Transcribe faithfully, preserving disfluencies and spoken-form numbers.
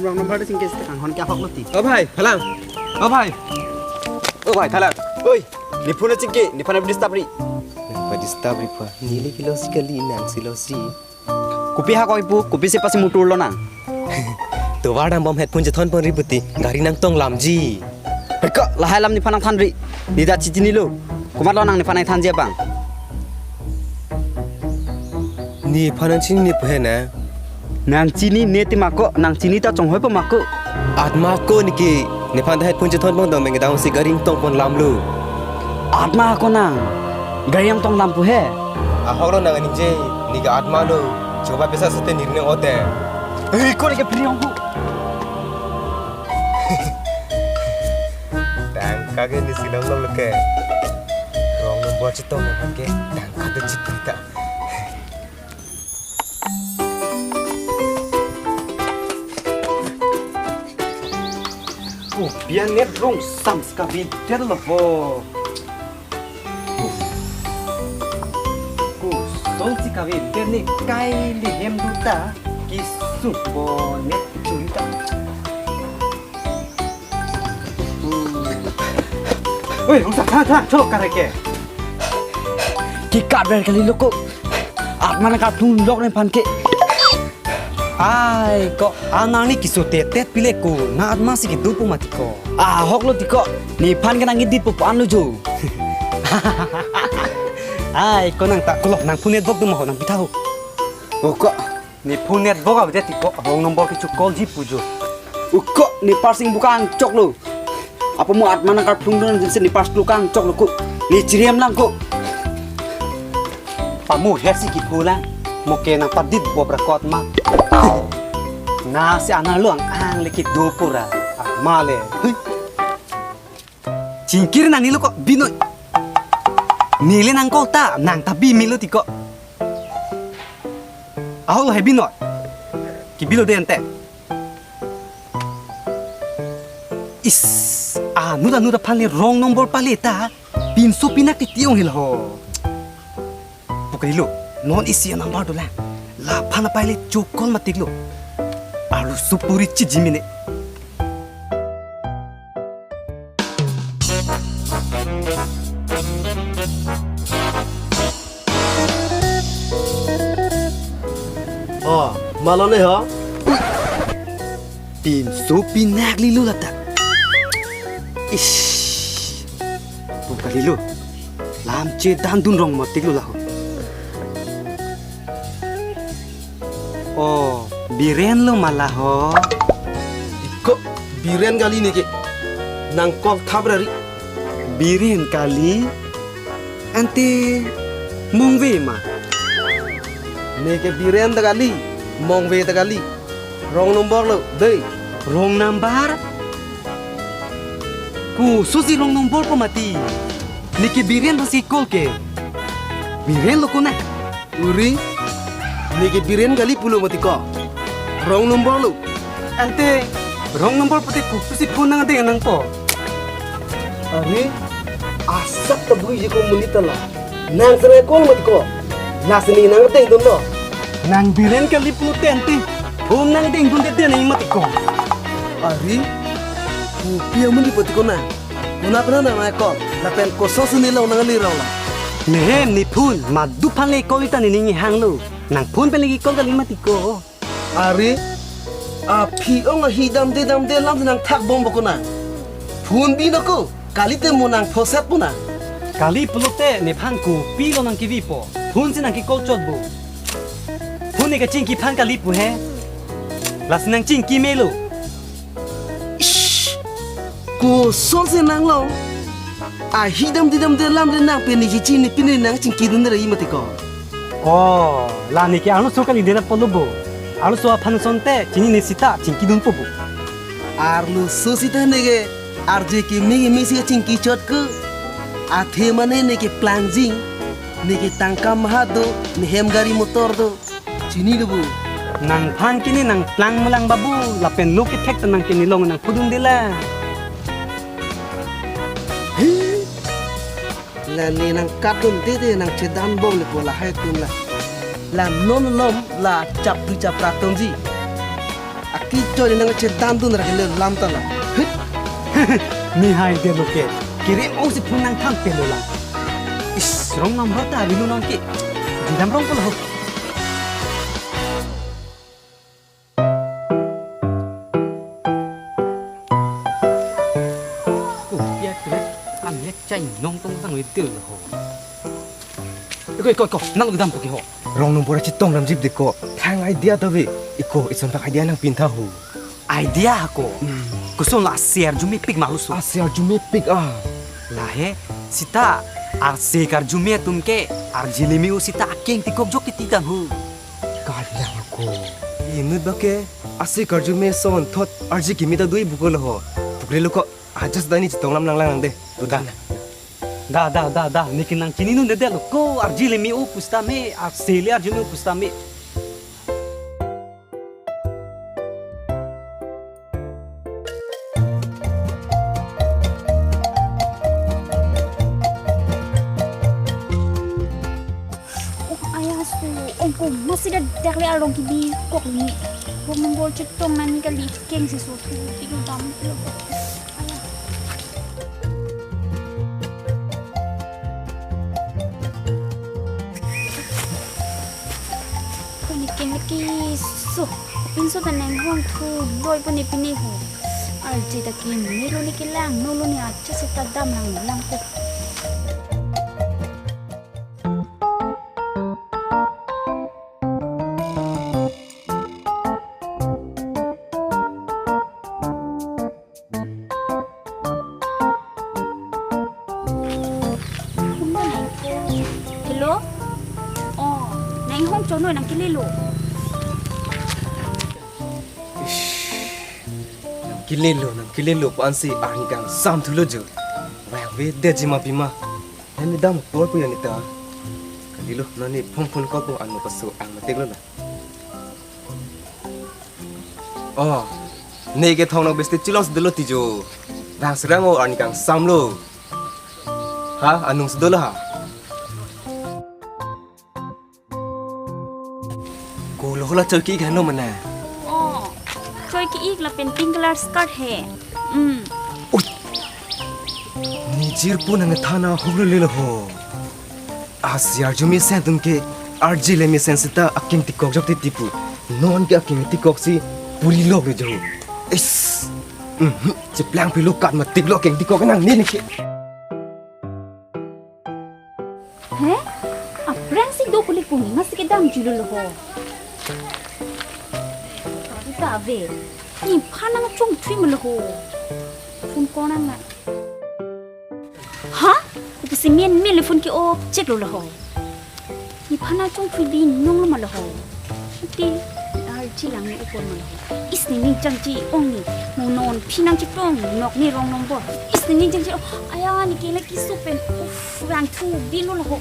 Wrong number chingki sita kanghon ke ahok lo ti. O bhai, phalang. O bhai. O bhai, phalang. Oi, ne phone chingki, nephan disturb ri. Nephan disturb ri pha. Neli kilo si kali nang si lo si. Kopi ha koi pu, kopi si pasi mutur lo nang. Tovar dam bom headphone chethon pon ri puti, gari nangtong lamji. Heka, lahai alam nephan nangthan ri. Ne ta chichinilo. Komat lo nang nephan nangthanji abang. Nephan nangchinine pu he na. Nangchinine ti ma ko, nangchini ta chonghoi pa ma ko. Atma ko neke, nephan ta headphone chethon pon dong meng dang si gari tong pon lam lo. Atma ko nang, gari tong lam pu he. Ahok lo nang ningje, neke atma lo, choba pesa sete nirne ote. Hei, ko neke pri ong ko. Tangka ke nisi long long ke. Wrong number chetong nang ke, tangka de chit ta. Oh, biang net rong sam skabi der lo ho. Kosonsi kave der ne kai le hem do ta, kisuk bo net churi ta. Oi, usa tha tha tho kare ke. Ke kaber kali lo ko. Atma nangkarplung lok nephan ke. Ai ko, anang ne kiso tet tet pile ko, nang atma si kedo pu mati ko. Ahok lo ti ko, nephan ke nang edit pu an lo jo. Ai ko nang ta kolok nang phone network do ma ho nang pitha ho. O ko, ne phone network ave ti ko, wrong number kecho call ji pu jo. O ko, ne parsing buka angchok lo. Apa mo atma nangkarplung don jinse ne pars klukang chok lo ko. Ne chiriem lang ko. Pamu hesi kiphu lang. Mo ke nang padit bobra kot ma. Na si ana lo ang ang le kido pura. Ah, ma le. Hui. Chingkir nang nilo ko binoi. Nile nang ko ta nang ta bi milo ti ko. Ahok lo he binoi. Kibilo de ante. Is, anut anut aphan le wrong number pale ta, pinso pinak titi ong hil ho. Pu kalilo, non isi a number dolang. Laphan aphan le chokol matik lo. Arloso puri chiji mene. Oh, malone ho? Pinso pinak lilo lata. Ish. Pu kalilo. Lam chedan dun rong matik lo laho. Oh, Biren lo ma laho. Iko Biren kali neke. Nang kok thap ra ri. Biren kali. Ante Mongve ma. Neke Biren ta kali, Mongve ta kali. Wrong number lo, dei. Wrong number? Kososi wrong number pu mati. Neke Biren pasi call ke. Biren lo ko na. Uri, neke Biren kali pulo mati ko. Wrong number lo. Ante wrong number pute kopusi phone nangdeng nangpo. Are, asak ta bui je ko monit ta la. Nang serai call mati ko. Lasi ne nangdeng dunlo. Nang Biren kali pulote ante phone nangdeng dunde de nang mati ko. Are, kopi amonit pati ko na. Konat penang nang nang call, lapen kosonsi ne long nangli rong la. Nehem ne phone, madu aphan le call ta ne ning hanglo. Nang phone pen le call kali mati ko. Are, aphi ong ahi damde damde alam nang thak bom bo ko na. Phone bi no ko, kalite mo nang phoset po na. Kali pulote nephan kopi lo nang kevipo. Phone si nang ke-call chot bo. Phone ne kachingki aphan kali pu he. Lasi nang chingki melo. Ish! Kosonsi nang long? Ahi damde damde alam le nang pen ne chini pine nang chingki dun ra i mati ko. Oh, la neke arloso kali dera polo bo. Arloso aphan asonte chinine sita chingki dunpo bo. Arloso sita neke arje keme keme si chingki chot ko. Athe mane neke plangjing, neke tangka maha do, nehem gari motor do. Chinilo bo. Nangphan kini nang plang malang babu, lapen lo kethek ta nang kini long nang pudun dela. He. La ne nang kadun dede nang chedan bom le po lahai atum la. La non lom la chapri chapra atumji. Ak- Pi choi nang chethan dun ra kele lam ta la. Hit. Nihai de lo ke. Kere ong si phone nangthan pe lo la. Is, wrong number ta avelo nang ke. Didam wrong ko lo. Ko pia kre, an hek chai nong tong tang le tir ho. Iko, iko, iko, nang dam ko ke ho. Wrong number chetong ram jip de ko. Thang idea ta ave. Iko, ison pak idea nangpin tha ho. Idea ko. Hmm. Koson la ase arjumepik ma lo so. Ase arjumepik ah. Lahei, seta ase karjume atum ke arje le me-o seta akeng tikok jok titi dam ho. Kalang ko. Inut ba ke ase karjume ason thot arje kimi ta dui buko lo ho. Pukre lo ko. Ajat dani chetong lam nanglang nang de. To da. Da, da, da, da. Neke nangchini nunde de lo. Ko arje le me-o pusitame, ase le arjume pusitame. Oh, aya so, ong ko, masi dak dak le arong kebi kok ni. Wrong number chetong nani kali keng si so thu, tiga dam lo. Aya. Ko ni keng le keso, pinso ta nanghong thu, loi po ne pine ho. Arje ta keme lo ne kelang, no lo ne acha seta dam nanglang ko. Hello? Oh, nanghong chonoi nangkele lo. Ish, nangkele lo, nangkele lo, pu-an si arni kangsam thulo jo. Vang ve detji ma pima. Nani dam tor pu ya nita. Kali lo, nani phone phone call pu anmu paso ang matik lo na. Oh, ne kethong nang besti chilos dolo ti jo. Vang serang o arni kangsam lo. Ha, anung si dolo ha. Ko lo hola choi ki heno mane. Oh, choi ki ik lapen pink color skirt he. Hmm. Ui. Nijir pu nangthan ahok lo le lo ho. Ase arjume ason atum ke arje le mesen seta akeng tikok jok titi pu. Non ke akeng tikok si puri lok le jo. Is. Mhm. Cheplang pilo kat matik lo akeng tikok nang ne ne ke. He? Aphrang si do kulik kuni, masi kedam julo lo ho. Ita ave. Nephan nangchongthui ma lo ho. Phone ko nang na. Ha? Kopi si men men le phone ke-o chek lo lo ho. Nephan nangchongthui binong lo ma lo ho. Ati, arje lang ni upon ma lo ho. Is ne ning changji ong ni. Mo non phi nangchetong nok ni wrong number. Is ne ning changji ong. Aya ne kele keso pen. Uff, vang thu bin lo ho.